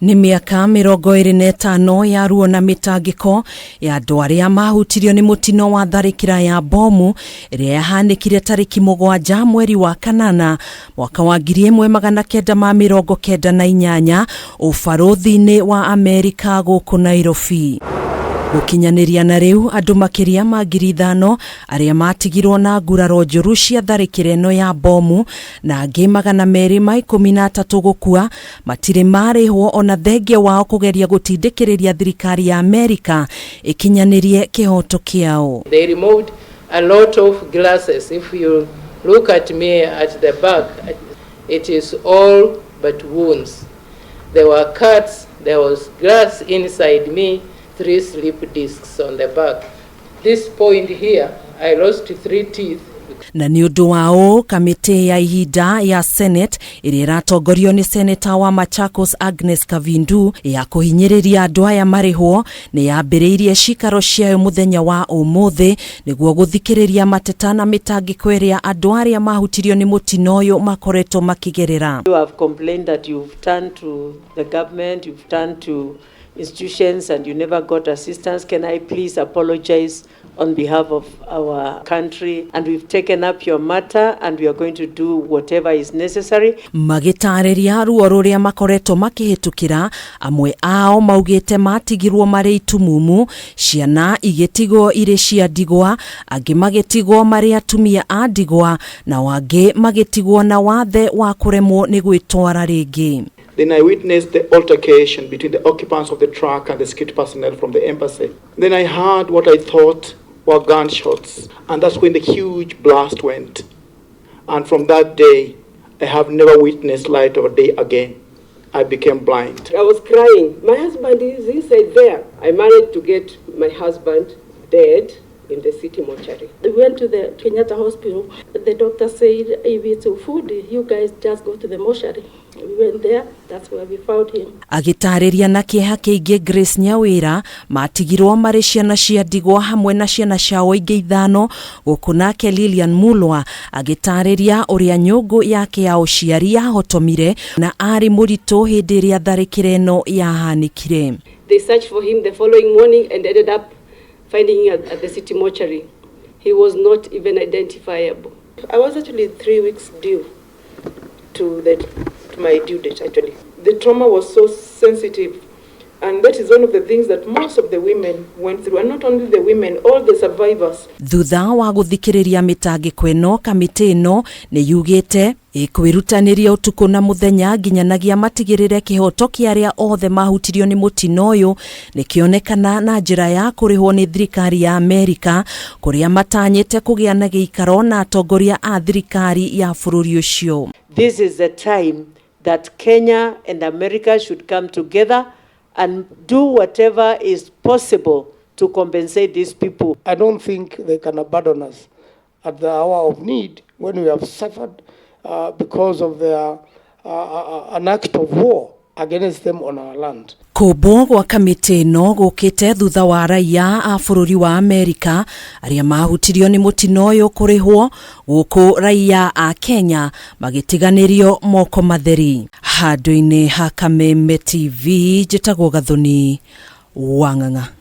Nĩ mĩaka 25 ya ruo na mĩtangĩko ya andũ arĩa mahutirio nĩ mũtino wa tharĩkĩra ya bomu ĩrĩa yahanĩkire tarĩki 7 mweri wa kanana mwaka wa 1998 ũbarũthi-inĩ wa Amerika gũkũ Nairobi. Gũkinyanĩria na rĩu andũ makĩria ma 5,000 arĩa matigirwo na nguraro njũru cia tharĩkĩra ĩno ya bomu na angĩ 213 gũkua matirĩ marĩhwo ona thengia wao kũgeria gũtindĩkĩrĩria thirikari ya Amerika ĩkinyanĩrie kĩhoto kĩao. They removed a lot of glasses. If you look at me at the back, it is all but wounds. There were cuts, there was glass inside me, 3 slip discs on the back. This point here, I lost 3 teeth. Na nĩ ũndũ wa ũũ kamĩtĩ ya ihinda ya Senate ĩrĩa ĩratongorio nĩ Seneta wa Machakos Agnes Kavindu ya kũhinyĩrĩria andũ aya marĩhwo nĩ yambĩrĩirie cikaro ciayo mũthenya wa ũmũthĩ nĩguo gũthikĩrĩria mateta na mĩtangĩko ĩrĩa andũ arĩa mahutirio nĩ mũtino ũyũ makoretwo makĩgerera. You have complained that you've turned to the government, you've turned to institutions and you never got assistance. Can I please apologize on behalf of our country? And we've taken up your matter and we are going to do whatever is necessary. Magĩtarĩria ruo rũrĩa makoretwo makĩhĩtũkĩra, amwe ao maugĩte matigirwo marĩ itumumu, ciana igĩtigwo irĩ cia ndigwa, angĩ magĩtigwo marĩ atumia a ndigwa, nao angĩ magĩtigwo na wathe wa kũremwo nĩ gwĩtwara rĩngĩ. Then I witnessed the altercation between the occupants of the truck and the security personnel from the embassy. Then I heard what I thought were gunshots, and that's when the huge blast went. And from that day, I have never witnessed light of a day again. I became blind. I was crying. My husband is inside there. I managed to get my husband dead in the city mortuary. We went to the Kenyatta Hospital. The doctor said, if it's food, you guys just go to the mortuary. We went there, that's where we found him. Agĩtarĩria na kĩeha kĩingĩ Grace Nyawĩra matigirwo marĩ ciana cia ndigwa hamwe na ciana ciao ingĩ 5, gũkũ nake Lilian Mulwa agĩtarĩria ũrĩa nyũngũ yake ya ũciari yahotomire na arĩ mũritũ hĩndĩ ĩrĩa tharĩkĩra ĩno yahanĩkire. They searched for him the following morning and ended up finding him at the city mortuary. He was not even identifiable. I was actually 3 weeks due to my due date actually. The trauma was so sensitive, and that is one of the things that most of the women went through, and not only the women, all the survivors. Thutha wa gũthikĩrĩria mĩtangĩko ĩno, kamĩtĩ ĩno nĩ yugĩte ĩkwĩrutanĩria ũtukũ na mũthenya nginyanagia matigĩrĩre kĩhoto kĩa arĩa othe mahutirio nĩ mũtino ũyũ nĩkĩonekana na njĩra ya kũrĩhwo nĩ thirikari ya Amerika, kũrĩa matanyĩte kũgĩa na gĩikaro na atongoria a thirikari ya bũrũri ũcio. This is the time that Kenya and America should come together and do whatever is possible to compensate these people. I don't think they can abandon us at the hour of need when we have suffered because of their an act of war against them on our land. Kũmbwo gwa kamĩtĩ ĩno gũkĩte thutha wa raia a bũrũri wa Amerika arĩa mahutirio nĩ mũtino ũyũ kũrĩhwo, gũkũ raia a Kenya magĩtiganĩrio moko matheri. Handũ-inĩ ha Kameme TV, njĩtagwo Gathoni Wang'ang'a.